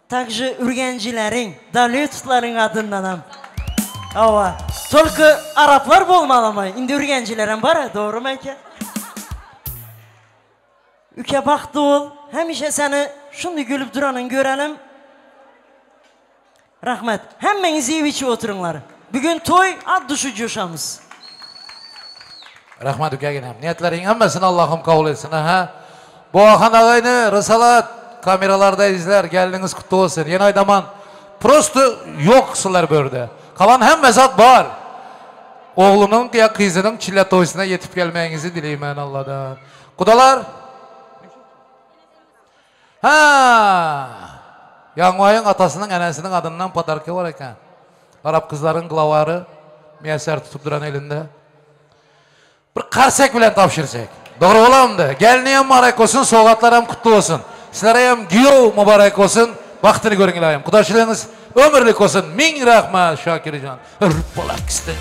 Также Ürgenjileriň, Dalýutlaryň adyndanam. Hawa. Tolko araplar bolmalamy? Indi Ürgenjilerem bar-a, dogrymy eke? Üke bagtly bol. Hemişe seni şundy gülüp duranyňy görelim. Rahmet. Hemmeňiz iýip içip oturyňlar. Bugün toý, at duşy joşamyz. Rahmat ükegenem. Niýetleriň hemmesini Allahym kabul etsin. Aha. Bu Ahan agayny Rysalat kameralarda izler. Geldiňiz kutly bolsun. Ýene aýdaman. Prosto ýok sizler bu ýerde. Kalan hemme zat bar. Oglunyň ýa gyzynyň çille toýsuna ýetip gelmegiňizi dileýmen Alladan. Gudalar. Hä! Ýaňbaýyň atasynyň, enesiniň adyndan podarka bar eken. Arap gyzlaryň glawary Miýesser tutup duran elinde. Bir karsek bilen tabşyrjak. Dogry bolamdy. Gelni hem mübarek bolsun, sowgatlar hem kutly bolsun. Sizlere hem giýew mübarek bolsun. Bagtyny görüň ilayim. Gudaçylygyňyz ömürlik bolsun. Miň rahmat Şakirjan. Rpalakistan.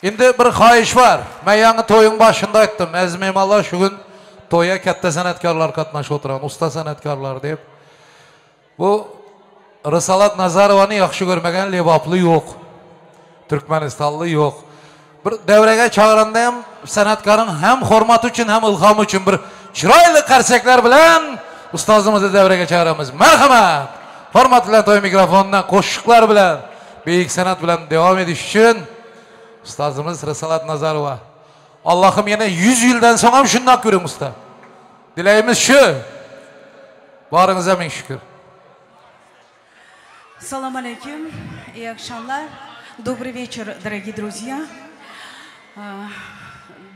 Indi bir haýyş bar. Men ýaňy toýuň başynda aýtdym. Äziz myhmanlar şu gün toýa kätde senetkarlar gatnaşyp oturan, usta senetkarlar diýip. Bu Rysalat Nazarowany ýagşy görmegen lebaply ýok. Türkmenistanly ýok. Bir döwrege çagyranda hem senetkaryň hem hormaty üçin hem ylhamy üçin bir çyraýly karsekler bilen ustazymyzy döwrege çagyramyz. Merhamat! Hormat bilen toý mikrofonyna goşuklar bilen beýik senat bilen dowam ediş üçin ustazymyz Rysalat Nazarowa. Allahym ýene 100 ýyldan soň hem şundak görüň usta. Dilegimiz şu. Baryňyza miň şükür. Salam aleyküm, iyi akşamlar. Добрый вечер, дорогие друзья.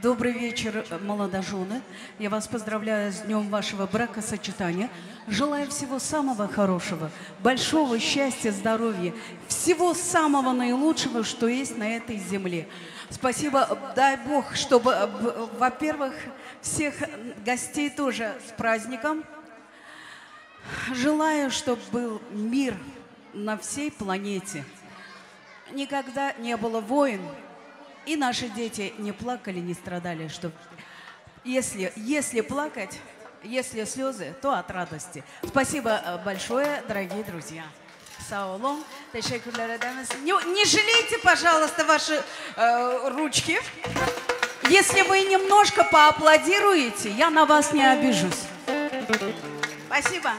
Добрый вечер, молодожены. Я вас поздравляю с днем вашего бракосочетания. Желаю всего самого хорошего, большого счастья, здоровья, всего самого наилучшего, что есть на этой земле. Спасибо, дай Бог, чтобы, во-первых, всех гостей тоже с праздником. Желаю, чтобы был мир на всей планете. Никогда не было войн, и наши дети не плакали, не страдали, что если, если плакать, если слезы, то от радости. Спасибо э, большое, дорогие друзья. Sag boluň, teşekkürler edemiz. Не, не жалейте, пожалуйста, ваши э, ручки. Если вы немножко поаплодируете, я на вас не обижусь. Спасибо.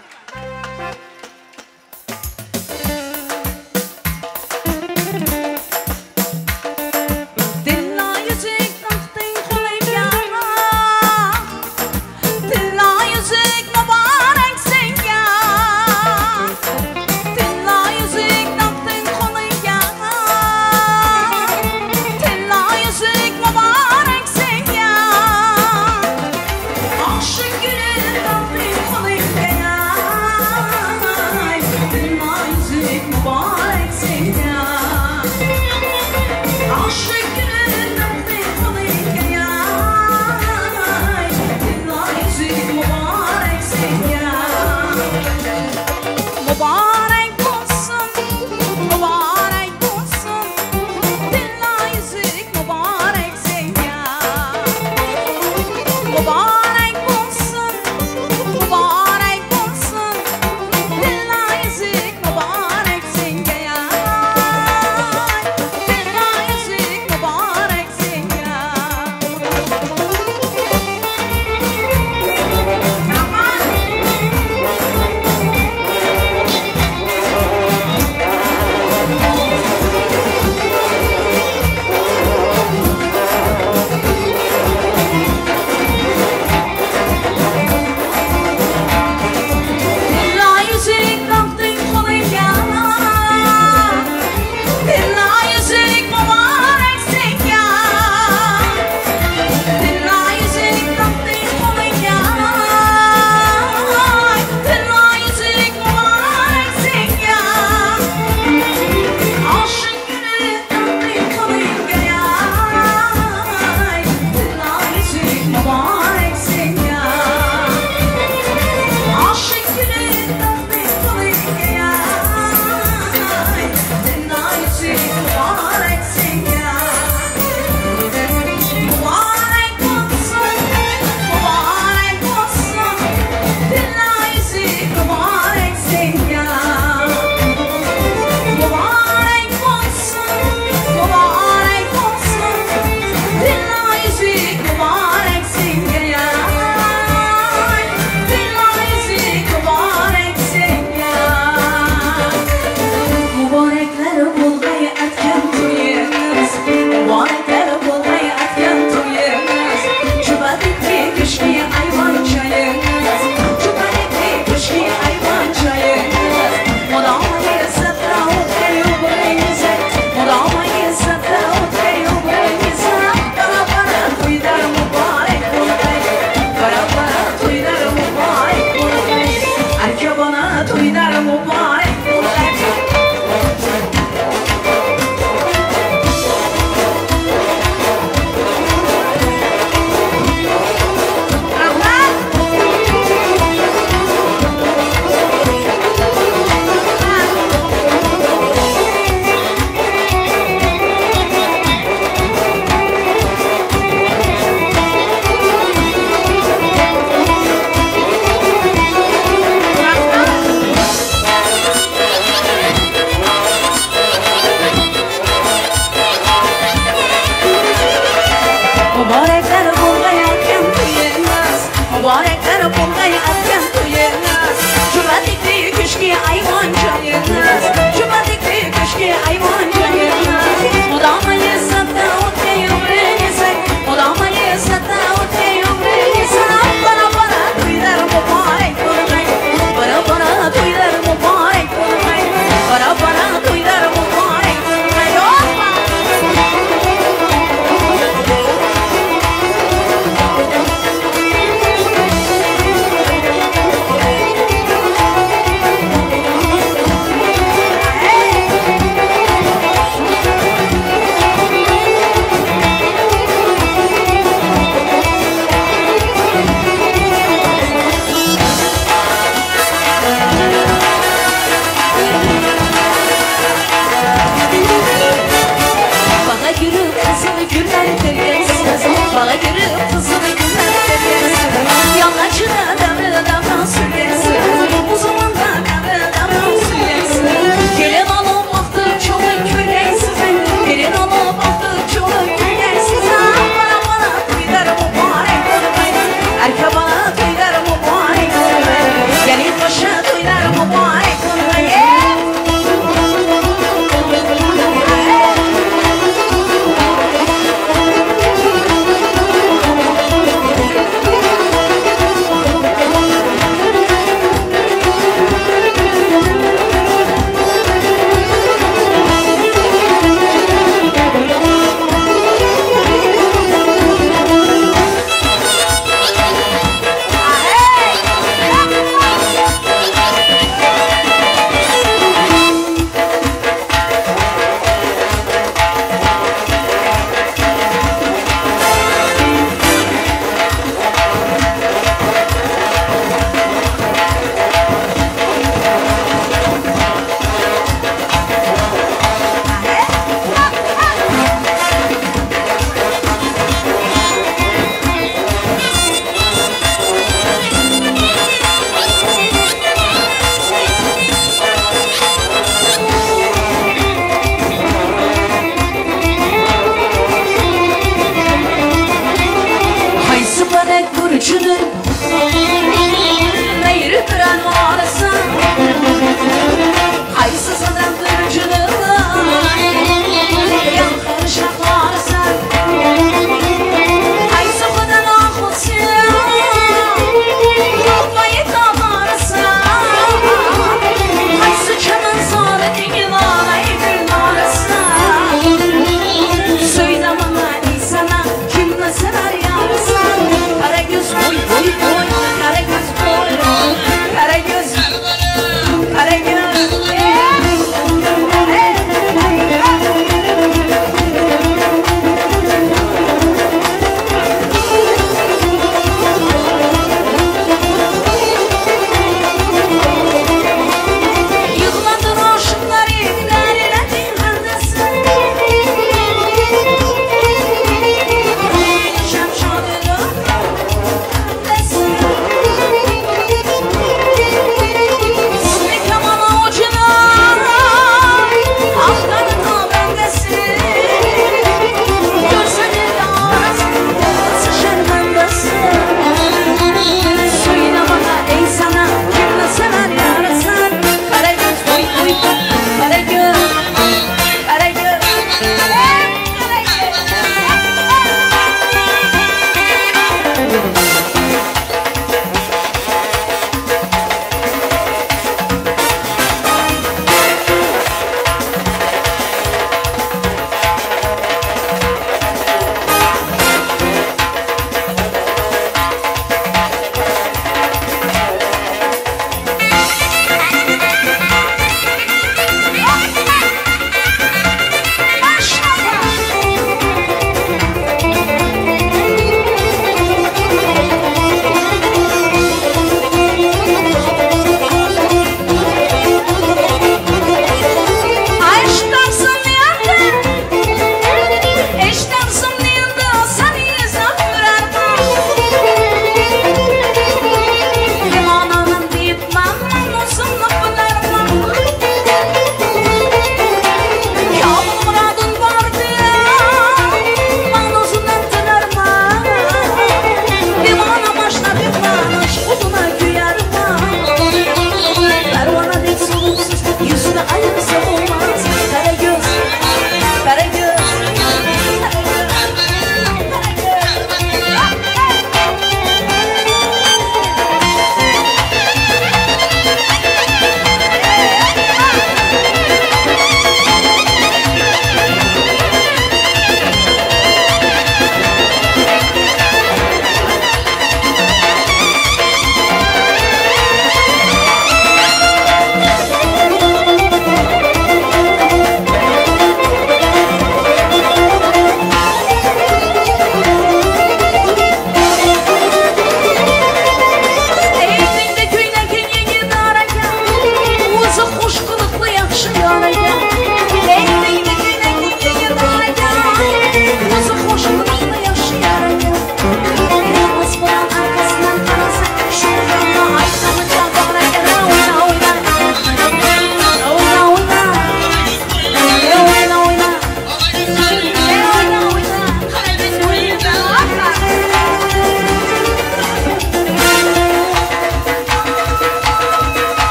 Toýlaryň mübarek bolsun!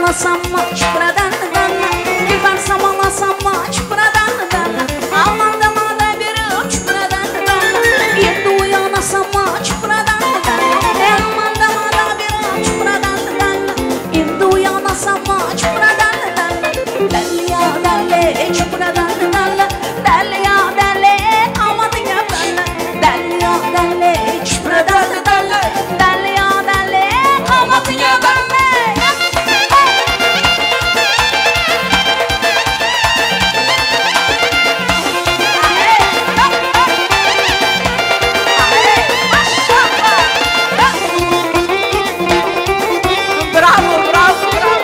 uyanasam mı? Çupradan danla. Bir varsam alasam mı? Çupradan danla. Aman da mada bir çupradan danla. Endi uyanasam mı? Çupradan danla. Aman da mada bir çupradan danla. Endi uyanasam mı? Çupradan danla. Dalli ya dalli çupradan danla. Dalli ya dalli aman ya danla. Dalli ya dalli çupradan danla. Dalli ya dalli aman ya danla. Bravo, bravo, bravo.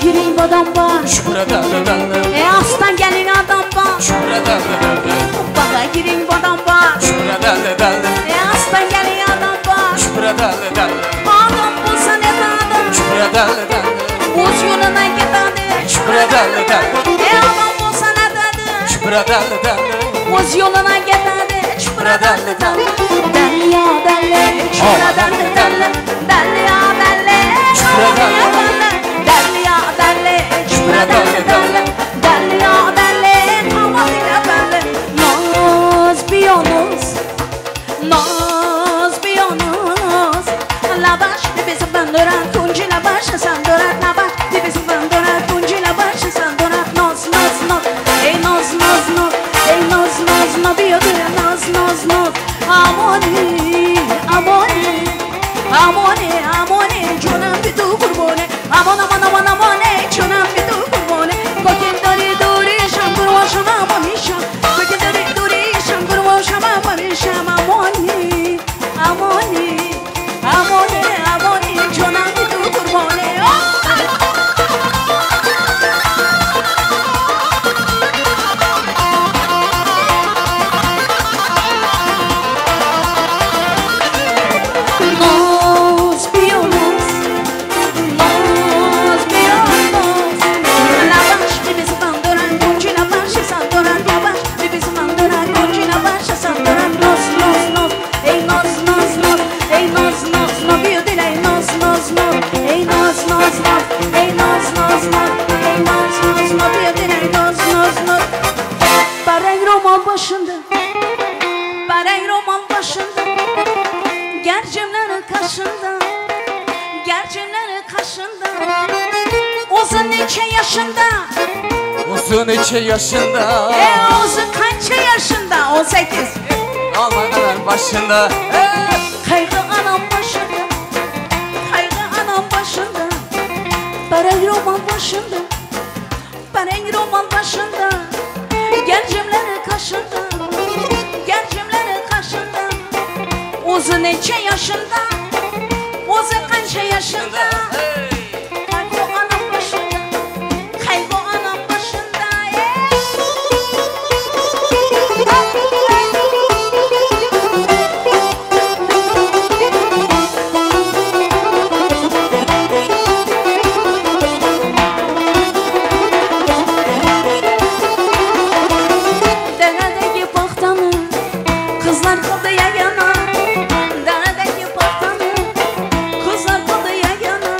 Girin badam var. E aslan gelin adam var. Bağa girin badam var. E aslan gelin adam var. Adam bulsa ne adam? Oz yoluna gidadi. E adam bulsa ne dedi? Oz yoluna gidadi. Çupradan Dalli ya dalli. Çupradan dalli. Dalli ya dalli. Dalli ya dalli. Çupradan dalli. Dalli ya dalli. Aman ya dalli. Naz bir naz. Naz bir naz. Lavaş bizi bandıran tunci lavaş sandıran lavaş bizi bandıran tunci lavaş sandıran naz naz naz. Ey naz naz naz. Ey naz naz naz bir naz naz naz. Amoni amoni amoni amoni canım bir tu kurbane. Aman aman aman aman ey canım bir tu kurbane. Kokin dori dori şangur vaşama mamişam. Kokin dori dori şangur vaşama mamişam. Amoni amoni amoni amoni canım bir tu kurbane. Naz bir naz, naz bir naz. Lavaş bizi bandıran, tunci lavaş sandıran lavaş bizi bandıran, tunci lavaş sandıran naz naz naz. Ey naz naz naz, ey naz naz naz bir dil ey naz naz naz, ey naz naz naz, ey naz naz naz, ey naz naz naz bir dil ey naz naz naz. Bareng roman başında, bareng roman başında. Gerçimlerin kaşında, gerçimlerin kaşında. Uzun neçe yaşında? Uzun neçe yaşında? Uzun kaç yaşında? 18. Aman anam başında. Kaygı anam başında, kaygı anam başında. Bareng roman başında, bareng roman başında. Gerçimlerin kaşında, gerçimlerin kaşında. Uzun neçe yaşında, uzun kaç yaşında. Kaygı anam başında, kaygı anam başında. Deredeki paxtanı kızlar kıldı yayana. Deredeki paxtanı kızlar kıldı yayana.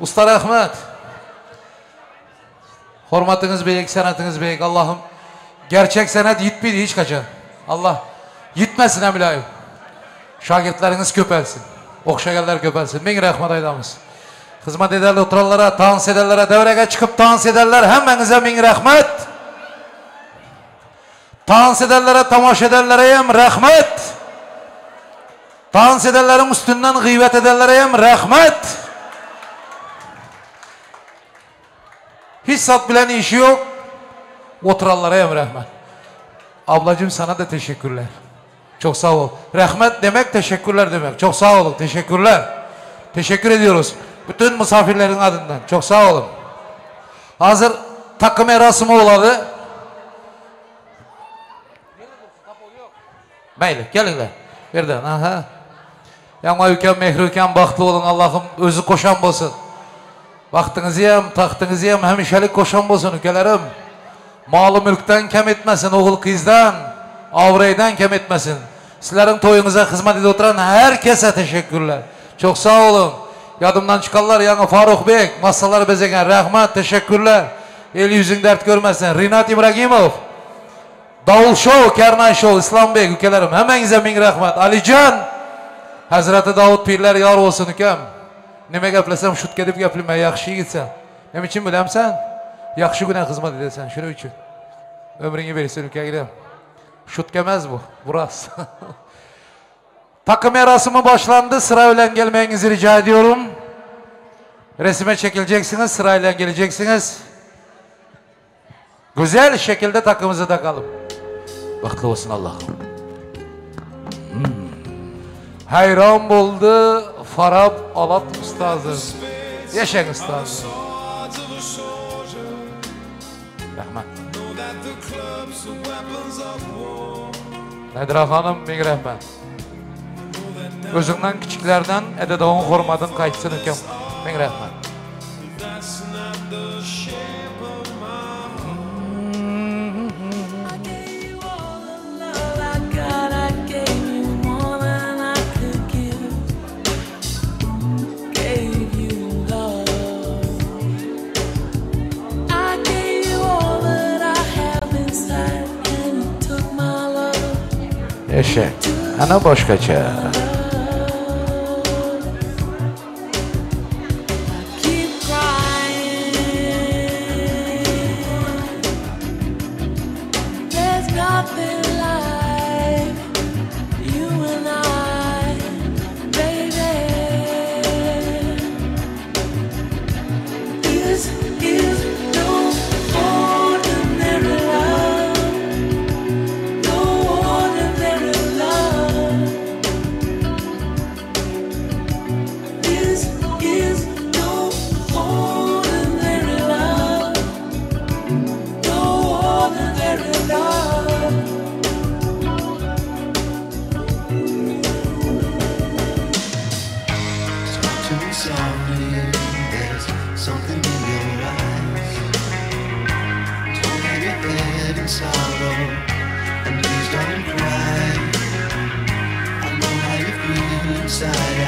Usta rahmet. Hormatyňyz beýik, senatyňyz beýik. Allahym gerçek senat ýitmedi hiç haçan. Allah ýitmesin hem ilayim. Şagirtleriňiz köpelsin. Okşaganlar köpelsin. Min rahmet aýdamyz. Hyzmat ederler oturanlara, tans ederlere, devrege çykyp tans ederler hemmäňize min rahmet. Tans edenlere, tomaşa edenlere hem rahmet. Tans edenleriň üstünden gıybet edenlere hem rahmet. Hiç zat bilen işi yok. Oturanlara hem rahmet. Ablacığım sana da teşekkürler. Çok sağ ol. Rahmet demek teşekkürler demek. Çok sağ olun. Teşekkürler. Teşekkür ediyoruz. Bütün misafirlerin adından. Çok sağ olun. Hazır takım erasımı oladı. Meyli, gelinler. Birden, aha. Yaňa ükam, mehri ükam, bagtly boluň, Allahym özi goşan bolsun. Bagtyňyzy hem, tagtyňyzy hem hemişelik goşan bolsun, ükelerim. Maly mülkden kem etmesin, ogul gyzdan, abraýdan kem etmesin. Sizleriň toýuňyza hyzmat edip oturan herkese teşekkürler. Çok sağ olun. Ýadymdan çykanlar ýaňy Faruk Bek, masalary bezegen, rahmat, teşekkürler. El ýüzüň dert görmesin. Rinat Ibragimow. Davul Show, Kernay Show, İslam Bey, ükelerim. Hemmäňize min rahmet. Alijan, Hazreti Davud pirler yar olsun ükem. Nime geplesem şut gedip geplime, ýagşy ýigitsen. Näme üçin bilemsen? Ýagşy güne hyzmat edesen, şunuň üçin. Ömrüňi bersin üke gidem. Şut gemez bu, burası. Takım erasımı başlandı. Sırayla gelmenizi rica ediyorum. Resime çekileceksiniz, sırayla geleceksiniz. Güzel şekilde takımızı takalım. Bagtly bolsun Allah'ım. Hayran boldy Farap Alat ustazım. Ýaşaň ustazım. Rahmet. Nedira hanım min rahmet. Özüňden kiçiklerden ededoň hormadyň gaýtsyn ükem. Min rahmet. I got, I gave you more than I could give. Gave you love. I gave you all that I have inside, and you took my love. Eşek. Ana başgaça. Keep crying. There's nothing like you and I, baby. This is no ordinary love, no ordinary love. This is no ordinary love, no ordinary love. Talk to me softly. There's something in your eyes. Don't hang your head in sorrow, and please don't cry. I know how you feel inside.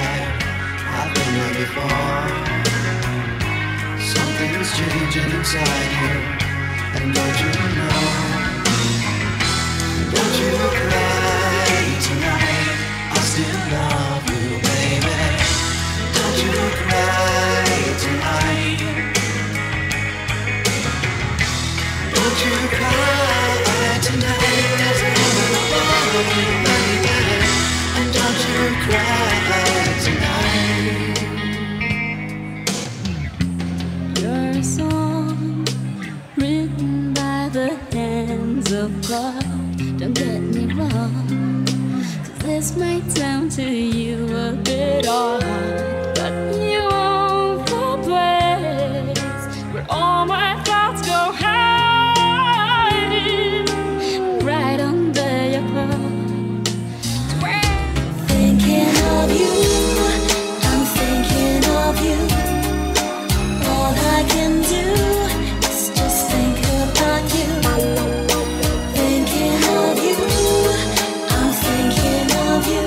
I've been there before. Something's changing inside you, and don't you know? Don't you cry tonight. I still love you, baby. Don't you cry tonight. Don't you cry tonight. There's heaven above you, baby. And don't you cry tonight. You're a song written by the hands of God. Don't get me wrong, 'cause this might sound to you a bit odd, but you own the place where all my thoughts go hiding, right under your cloak. Thinking of you, I'm thinking of you. All I can do is just think about you. Thinking of you, I'm thinking of you.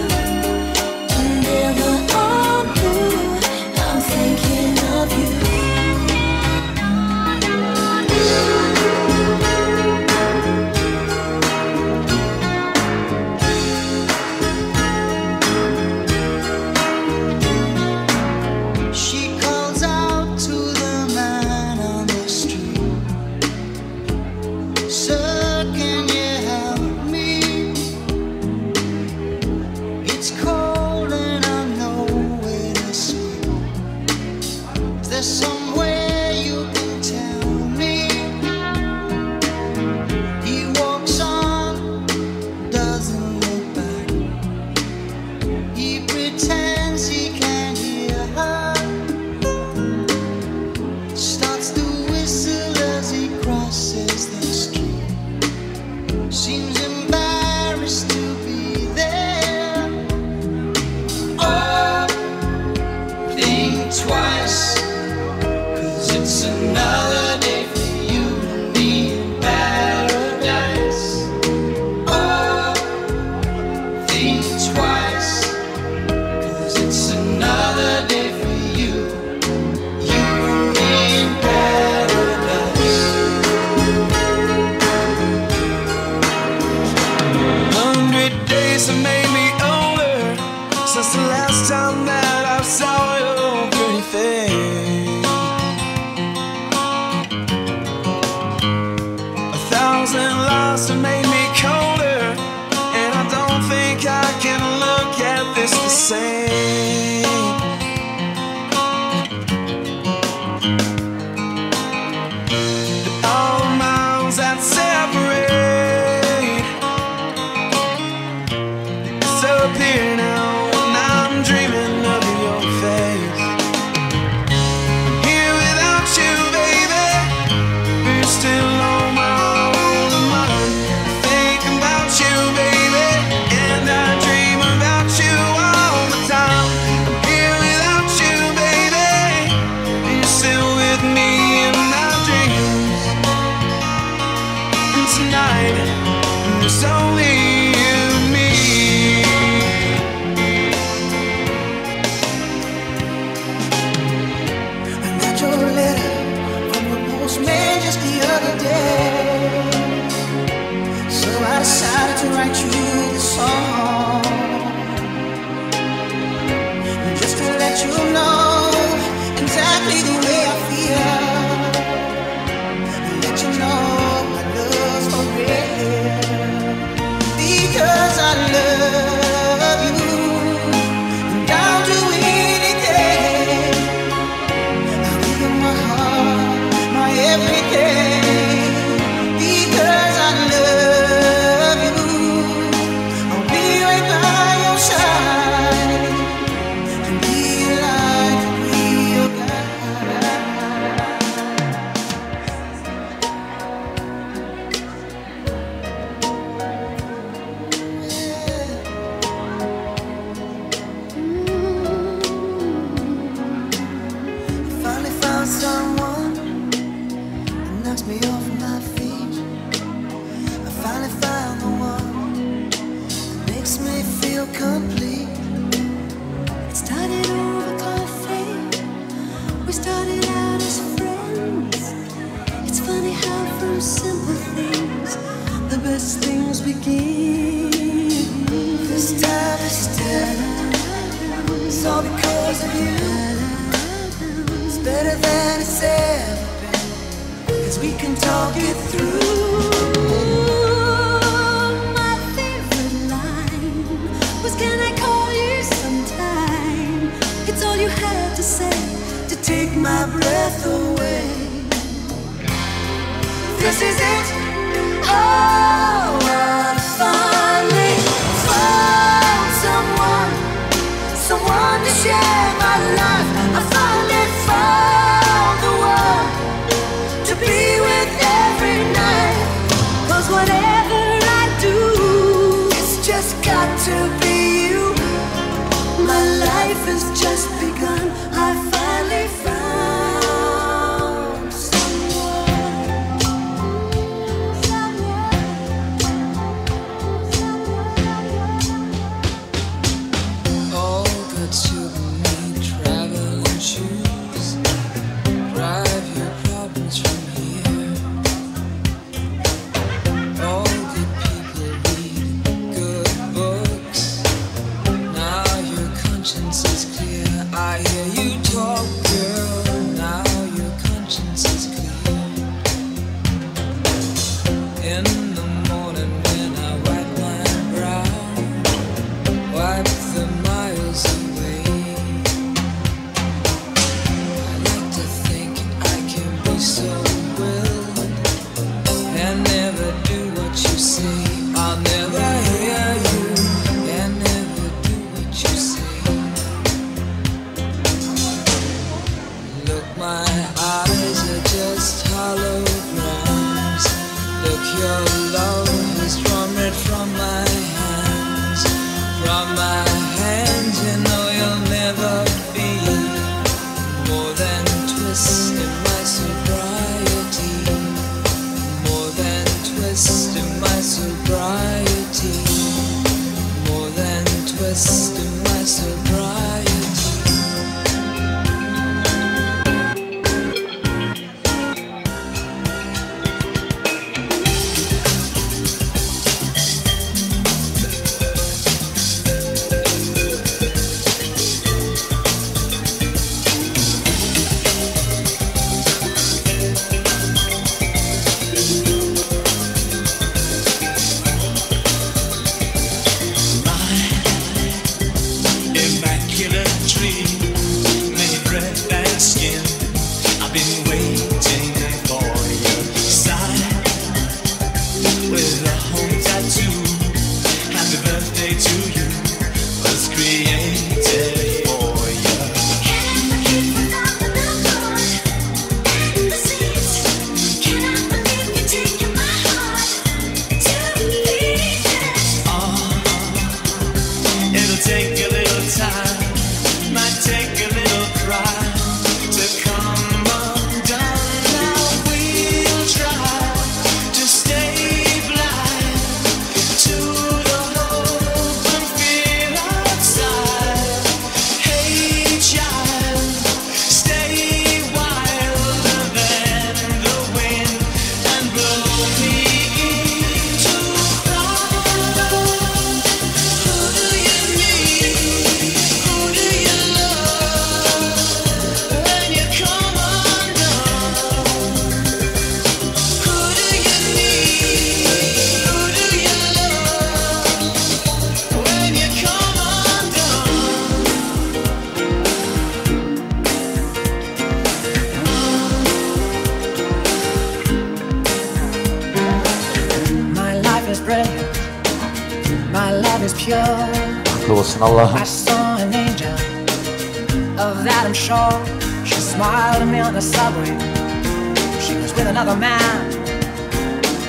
Whenever I'm blue. seems embarrassed to be there. Oh, think twice, 'cause it's another day for you and me in paradise. Oh, think twice, 'cause it's another day for you, you and me in paradise. 100 days have made me older since the last time that I saw your pretty face. 1,000 lies have made me colder, and I don't think I can look at this the same. But all the miles that separate disappear now when I'm dreaming of your face. I'm here without you, baby, but you're still on my mind. I think about you, baby, and I dream about you all the time. I'm here without you, baby, but you're still with me in my dreams. And tonight, there's only you and me. I got your letter from the postman just the other day. So I decided to write you this song, just to let you know exactly the way I feel, and let you know my love's for real. Because I love you, and I'll do anything. I'll give you my heart, my everything. Because I love you, I'll be right by your side. To be your light, to be your guide. I finally found someone that knocks me off my feet. I finally found the one that makes me feel complete. It started over coffee. We started out as friends. It's funny how from simple things the best things begin. This time it's different. It's all because of you. It's better than it's ever been, 'cause we can talk it through. My favorite line was, "Can I call you sometime?" It's all you had to say to take my breath away. This is it. Oh, I finally found someone, someone to share my life. I finally found the one to be with every night. 'Cause whatever I do, it's just got to be you. My life has just begun. I finally found someone. Someone. All good children need traveling shoes. Drive your problems from here. All good people read good books. Now your conscience is clear. I My love is pure. Bagtly bolsun Allahym. I saw an angel, of that I'm sure. She smiled at me on the subway. She was with another man.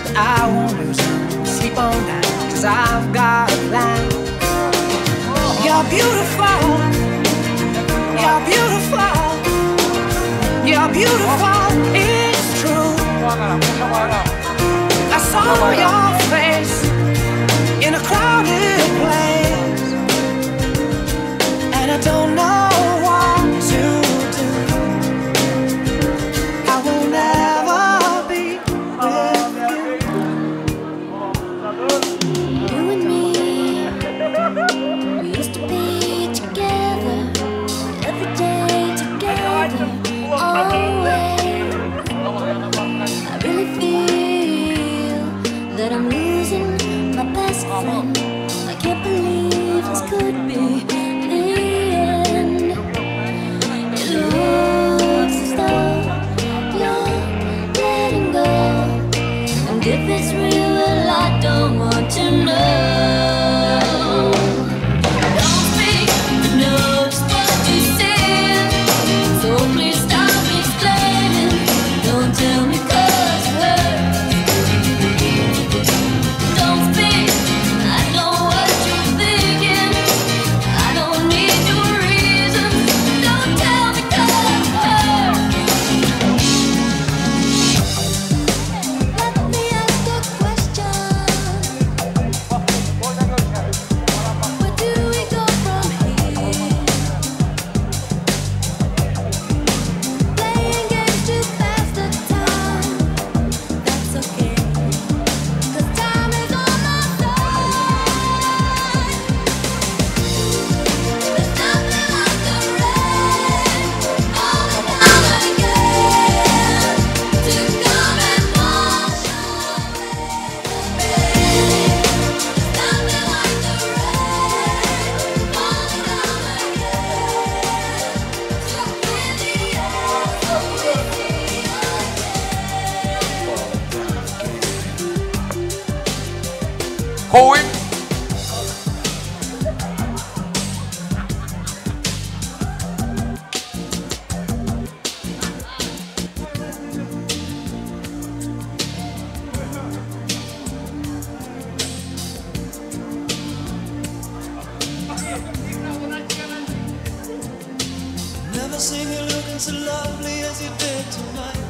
But I won't lose no sleep on that, cause I've got a plan. You're beautiful. You're beautiful. You're beautiful. It's true. I saw your face in a crowded place, and I don't know what to do. I will never be with you. You and me, we used to be together every day together, always. I really feel that I'm losing my best friend. I can't believe this could be the end. It looks as though you're letting go. And if it's real, well, I don't want to know. Don't speak, I know just what you said. So please stop explaining. Don't tell me 'cause it hurts. Don't speak, I know what you're thinking. I don't need your reasons. Don't tell me 'cause it hurts. Let me ask a question. Where do we go from here? Playing games to pass the time. That's okay. 'Cause time is on our side. There's nothing like the rain falling down again to come and wash away. There's nothing like the rain falling down again to clear the air so we see again. Gowy. Never seen you looking so lovely as you did tonight.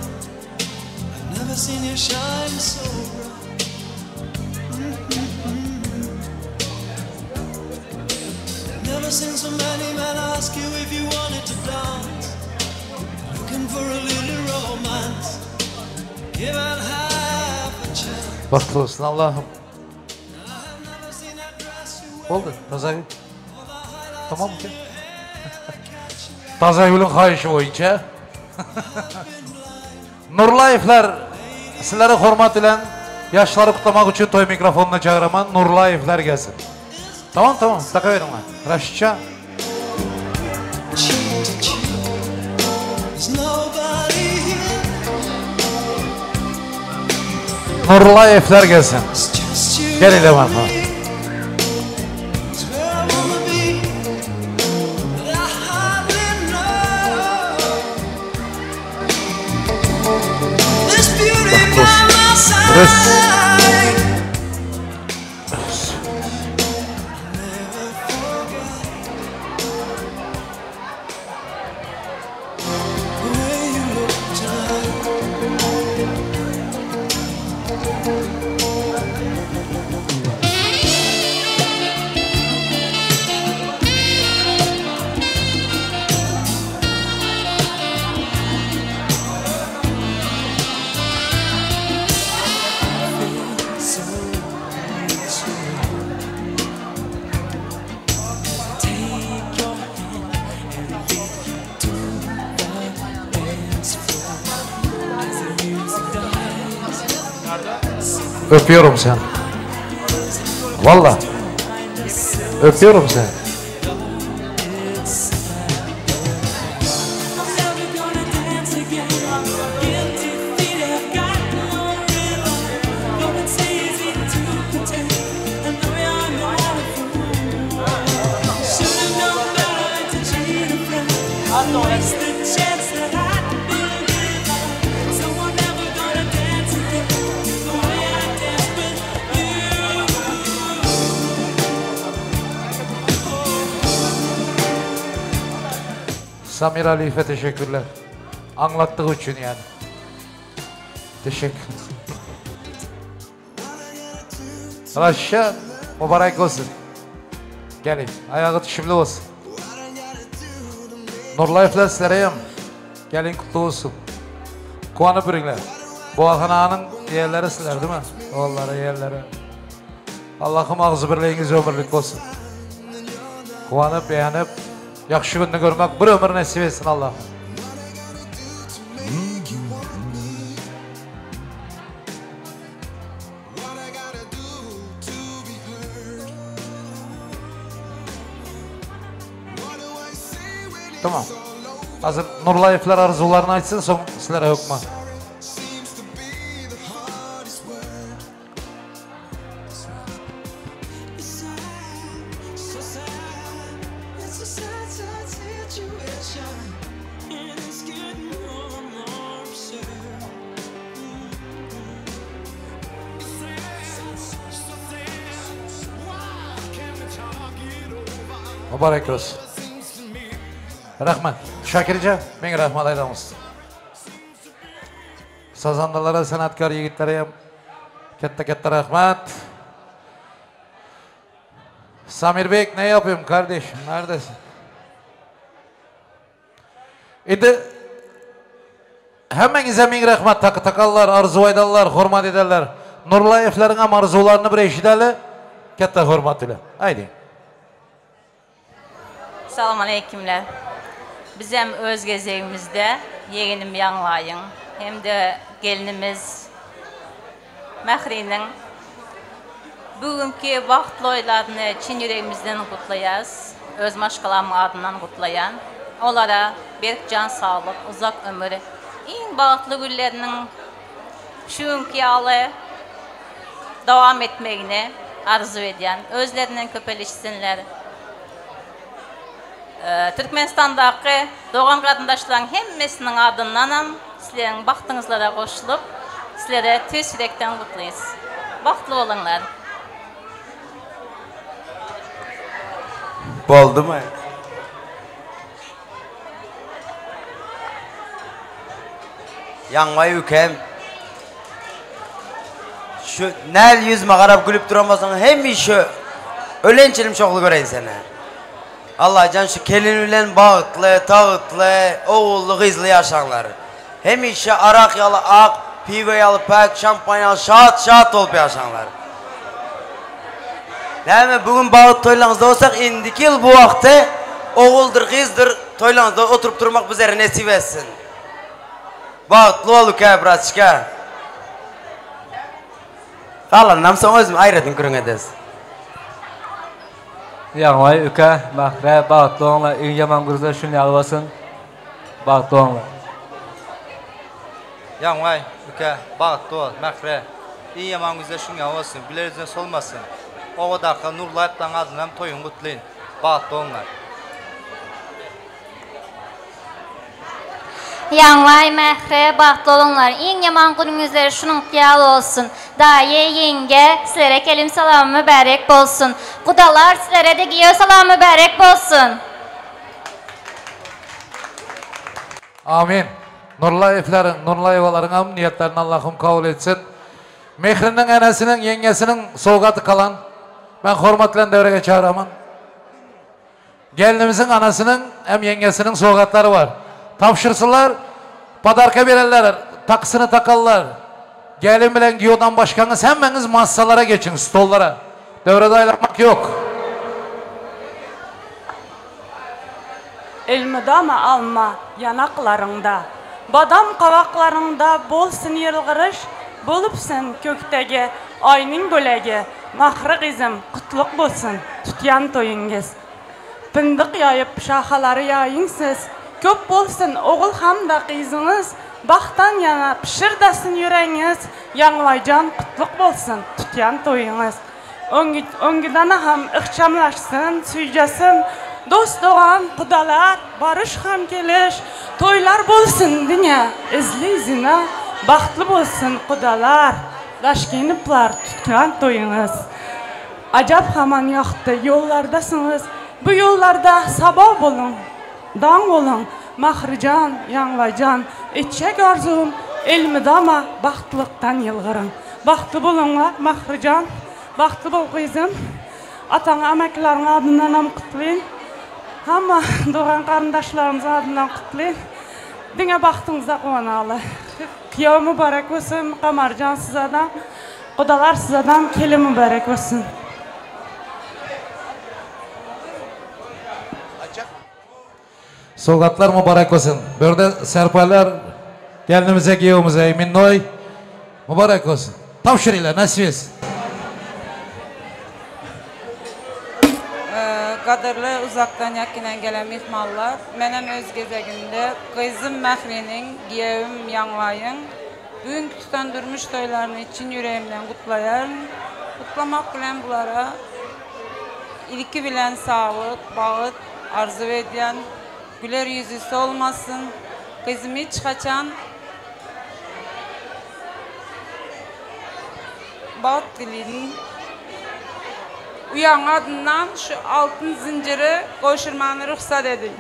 I've never seen you shine so bright. Mm-hmm. Never seen so many men ask you if you wanted to dance. Looking for a little romance. Give it half a chance. Bagtly bolsun Allahym. Boldy, Tazagül. Tamammy? Tazagülüň haýyşy boýunça. Nurlaýewler sizleri hormat bilen ýaşlary gutlamak üçin toý mikrofonyna çagyraman Nurlaýewler gelsin. Tamam tamam takaweriň. Raşitjan. Cheek to cheek. There's nobody here. Nurlaýewler gelsin. It's just you Gel ile and marfa. me. It's where I wanna be, but I hardly know. This beauty by my side. Rus. Never forget the way you look tonight. So Take your hand and lead you to the dance floor. As the music dies, Öpüyorum seni. Valla. Öpüyorum seni. I'm never gonna dance again. Guilty feet have got no rhythm. Though it's easy to pretend. I know you're not Samir Aliyev'e teşekkürler. Anlattığı için yani. Teşekkür. Raşa mübarek olsun. Gelin. Ayağı düşümlü olsun. Nurlayevler sizlere Gelin kutlu olsun. Kuvanıp ürünler. Bu Ahana'nın yerleri sizler değil mi? Onlara yerleri. Allah'ım ağzı birliğiniz ömürlük olsun. Kuvanıp beğenip yaxşı gününü görmek bir ömür nasip etsin Allah. Tamam. Hazır Nurlayevler arzularını açsın son sizlere hükmü. Mübarek olsun. Rahmet. Şakirce, men rahmet aytamiz. Sazandalara, sanatkor yigitlarga ham katta katta rahmat. Samirbek ne yapayım kardeşim? Neredesin? Endi hemmangizga ming rahmat taqi taqallar, arzu aydanlar, hurmat edanlar. Nurlayevlarning ham arzularini bir eshitali. Katta hurmat ile. Haydi. Salam aleykümler. Biz hem öz gezegimizde yeğenim Yanlayın hem de gelinimiz Məhri'nin bugünkü vaxtlı oylarını çin yüreğimizden kutlayaz. Öz maşqalamın adından kutlayan. Onlara berk can sağlık, uzak ömür, en baxtlı günlerinin şu günkü yalı devam etmegini arzu ediyen, özlerinden köpelişsinler. Türkmenistan'daki doğan qarındaşların hemmesinin adından sizlerin baxtınızlara qoşulup, sizlere tüys yürekten kutlayız. Baxtlı olunlar. Boldu mu? Yanmay ülkem. Şu nel yüzüme qarap gülüp duramazsan hem şu ölençelim çoğlu göreyim seni. Allah can şu kelin bilen bağıtlı, tağıtlı, oğullu, kızlı yaşanlar. Hem işe arak yalı ak, pive yalı pek, şampanyalı şat şat olup yaşanlar. Değil mi? Bugün bağıt toylarınızda olsak indiki yıl bu vakti oğuldur, kızdır toylarınızda oturup durmak bizlere nasip etsin. Bağıtlı ol uka, bratçka. Kalanam soň özüm aýratyn gürrüň ederis. Ýaňlaý üke, Mähre, bagtly bolňlar, iň ýaman gürze şun ýaly bolsun. Bagtly bolňlar. Ýaňlaý, üke, bagtly bol, Mähre, iň ýaman güzde şun ýaly bolsun, güler ýüzüň solmasyn. Obadaky Nurlaýewlaryň adyndan toýuňy gutlaýyn. Bagtly bolňlar. Ýaňlaý Mähre bagtly boluňlar iň ýaman günüňizler şunuňky ýaly bolsun daýy ýeňňe sizlere kelim salamy mübärek bolsun gudalar sizlerede giýew salamy mübärek bolsun. Amin. Nurlaýewleriň, Nurlaýewalaryňam niýetlerini Allahym kabul etsin. Mehriniň enesiniň, ýeňňesiniň sowgaty kalan. Men hormat bilen döwrege çagyraman. Gelinimizin anasının hem yengesinin sowgatları var. Tapşırsınlar, padarka verenler, takısını takarlar. Gelin bilen giyodan başkanız hemmeniz masalara geçin, stollara. Devrede aylanmak yok. Elmydama alma ýanaklaryňda, Badam gabaklaryňda bolsun ýylgyryş, Bolupsyn kökdegi Aýnyň bölegi, Mahri gyzym, gutlyk bolsun tutýan toýuňyz. Pyndyk ýaýyp, şahalary ýaýyň siz, Köp bolsun ogul hamda gyzyňyz, Bagtdan ýaňa pyşyrdasyn ýüregiňiz, Ýaňlaýjan gutlyk bolsun tutýan toýuňyz. Öňgüdana ham ykjamlaşsyn, süýjesin. Dost-dogan, gudalar, baryş hem keliş, Toýlar bolsun diňe yzly-yzyna, Bagtly bolsun gudalar, Daşkeniplar tutgan toýuňyz. Ajap haman ýagty ýollardasyňyz, Bu ýollarda saba boluň, daň boluň, Mahrijan, Ýaňlaýjan, etjek arzuwym, Elmydama bagtlykdan ýylgyryň. Bagtly boluňlar, Mahrijan, bagtly bol gyzym. Ataň amakilaryň adyndanam gutlyn. Hamma dogan garyndaşlarymyzyň adyndan gutlyn. Diňe bagtyňyza guwanaly. Kyýaw mübarek bolsun Gamarjan sizadam Gudalar sizadam kelin mübarek bolsun. Sowgatlar mübarek bolsun. Bu ýerde serpaýlar gelnimize giýewimize imennoý mübarek bolsun. Tabşyrylar nesip etsin. Gadyrly uzakdan ýakyndan gelen myhmanlar, menem öz gezegimde gyzym Mähriniň, giýewim Ýaňlaýyň bu günki tutan durmuş toýlaryny çyn ýüregimden gutlaýaryn. Gutlamak bilen bulara ilki bilen saglyk, bagt arzuw edýän. Güler ýüzi solmasyn. Gyzym hiç haçan bagt dileýin. Uýaň adyndan şu altyn zynjyry gowşurmany rugsat ediň.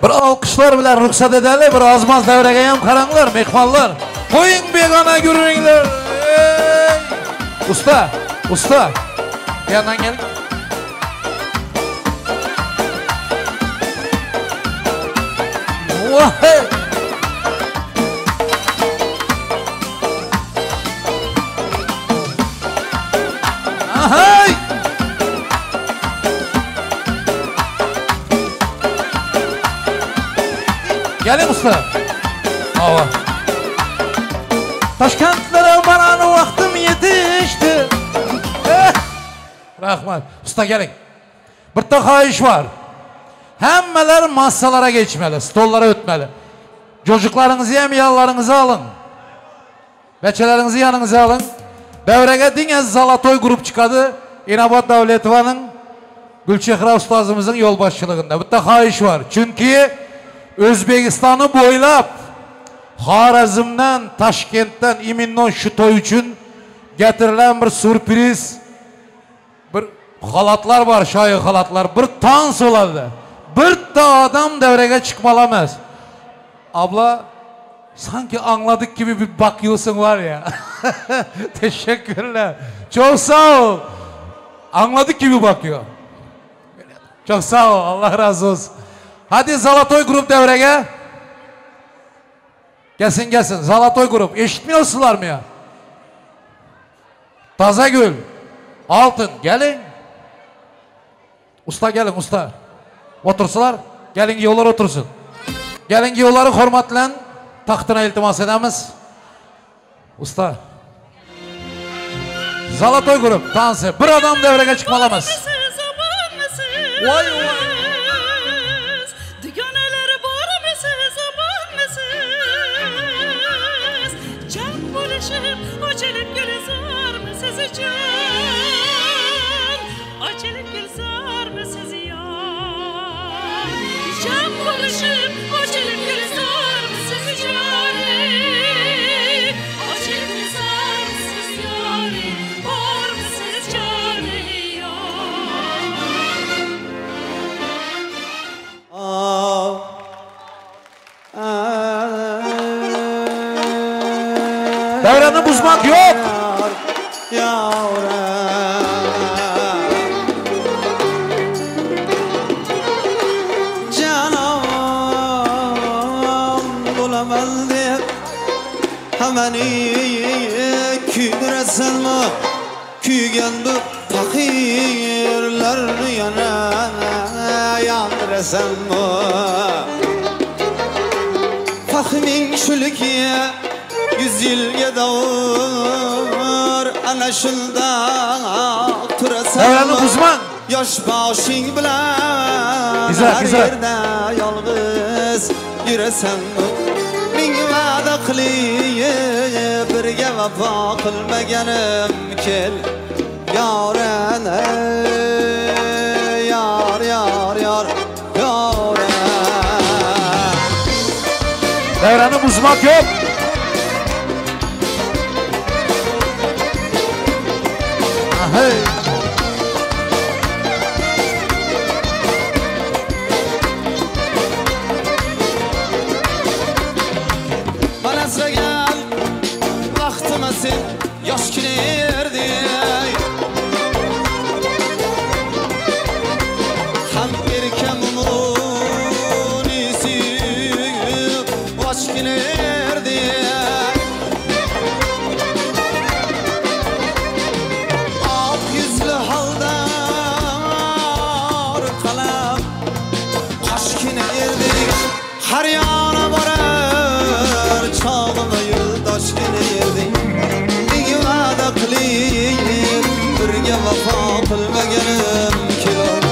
Bir alkyşlar bilen rugsat edeli, bir azmaz däwregeýem garaňlar, myhmanlar. Goýuň begana gürrüňler. Eý! Usta, usta. Bu ýandan gel. Wah-hey! Ahay! Geliň usta. Hawa. Taşkentlere baran wagtym ýetişdi. Eh! Rahmat. Usta geliň. Birde haýyş bar. Hemmeler massalara geçmeli, stollara ötmeli. Jojuklaryňyzy hem ýanlaryňyza alyň. Beçeleriňizi ýanyňyza alyň. Bäwrege diňe Zalatoý grup çykady. Inabat Dawletowanyň, Gülçehra ustazymyzyň ýolbaşçylygynda. Bitta haýyş bar. Çünki Özbegistany boýlap, Horezmden, Taşkentden iminno şu toý üçin getirilen bir surpriz, bir halatlar bar, şaýy halatlar. Bir tans bolady. Birde adam däwrege çykmaly emes. Abla sanki aňladyk gibi bir bakýosyň bar ya. Teşekkürler. Çok sag ol. Aňladyk gibi bakýo. Çok sag ol. Allah razı olsun. Hadi Zalatoy grup däwrege. Gelsin gelsin. Zalatoy grup. Eşitmiyorsularmy ya? Tazagül. Altyn geliň. Usta geliň usta. Otursalar, gelin giýewler otursyn. Gelin giýewleri hormat bilen tagtyna iltimas edemiz. Usta. Zalatoý grup tansy. Bir adam dewrege çykmaly emes. Waý waý. Açılıp gülzar mı siz yar? Cem konuşup açılıp gülzar mı siz yari? Açılıp gülzar mı siz yari? Var mı siz cani yar? Döwrany buzmak ýok. Fahming şulki yüz yilga davr ana shunda turasan Döwrany buzmaň. Yosh boshing bilan Güzel, har güzel. yerda yolg'iz yurasan Ming va'da qilib birga vafo qilmaganim kel yoran ey. buzmak ýok. Aheý. Bana wagtyma sen ýoşgina erdiň. Ham erkem munisi oşgina erdiň. Ak ýüzli haldar kalam aşkina erdiň. Har ýana barar çagyma ýoldaşgina erdiň. Ming va'da qilib birga vafo qilmaganim kelor.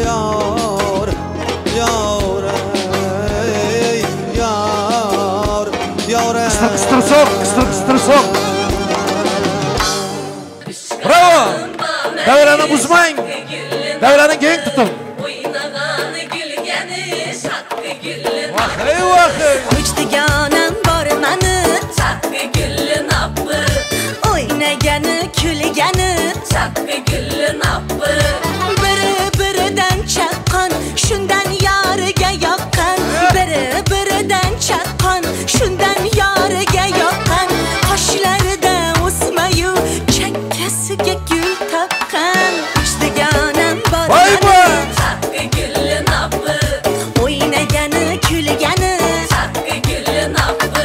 Yor, yor, ey, yor, yor. Kysdyr kysdyr sok, kysdyr kysdyr sok. Bravo! Döwrany buzmaň. Döwrany giň tutuň. Oýnagany gülgeni şakgy gülli Wah-eý, wah-eý. Uch dugonam bor mani. Chakki gulli nappi. O'ynagani, kulgani. Chakki gulli nappi. Biri biridan chaqqon, shundan yoriga yoqqan. Biri biridan chaqqon, shundan yoriga yoqqan. Qoshlarida o'smayu, chakkasiga gul taqqan. Uch dugonam bor Voy mani. bu! Chakki gulli nappi. O'ynagani, kulgani. Chakki gulli nappi.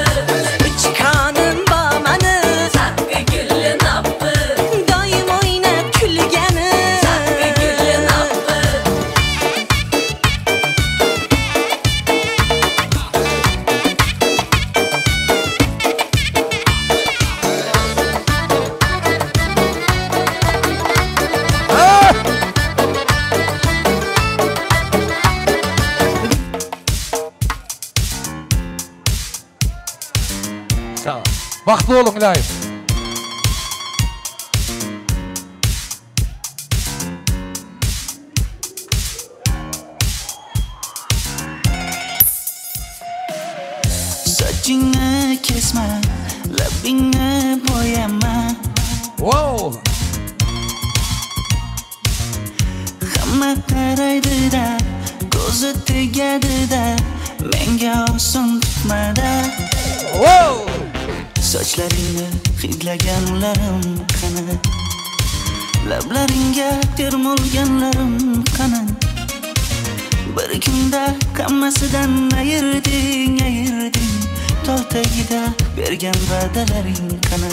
Uch konim bor mani. Chakki gulli nappi. Doim o'ynab kulgani. Chakki gulli nappi. Sag ol. Bagtly boluň ilähim. Saçını kesme, labını boyama. Wow! Hamma qaraydi-da, ko'zi tegadi-da, menga oson tutmada. Wow! Sochlaringni hidlaganlarim qani? Lablaringga termulganlarim qani? Bir kunda hammasidan ayirding, ayirding. Tol tagida bergan va'dalaring qani?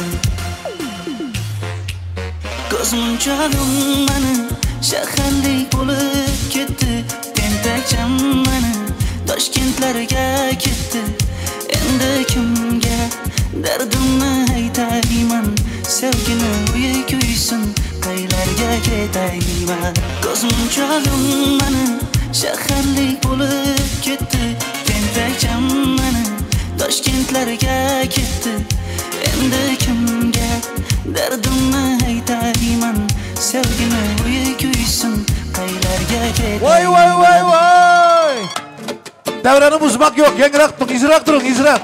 Ko'z munchog'im mani shaharlik bo'lib ketdi. Tentakcham mani Toshkentlarga ketdi. Endi kimga dardimni aytayman? Sevgini uyi kuysin, qaylarga ketayman? Ko'z munchog'im mani shaharlik bo'lib ketdi. Tentakcham mani Toshkentlarga ketdi. Endi kimga dardimni aytayman? Sevgini uyi kuysin, qaylarga ketayman? Voy voy voy voy! Döwrany buzmak ýok, ýeňiräk turuň, yzrak turuň, yzrak.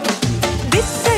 Bitta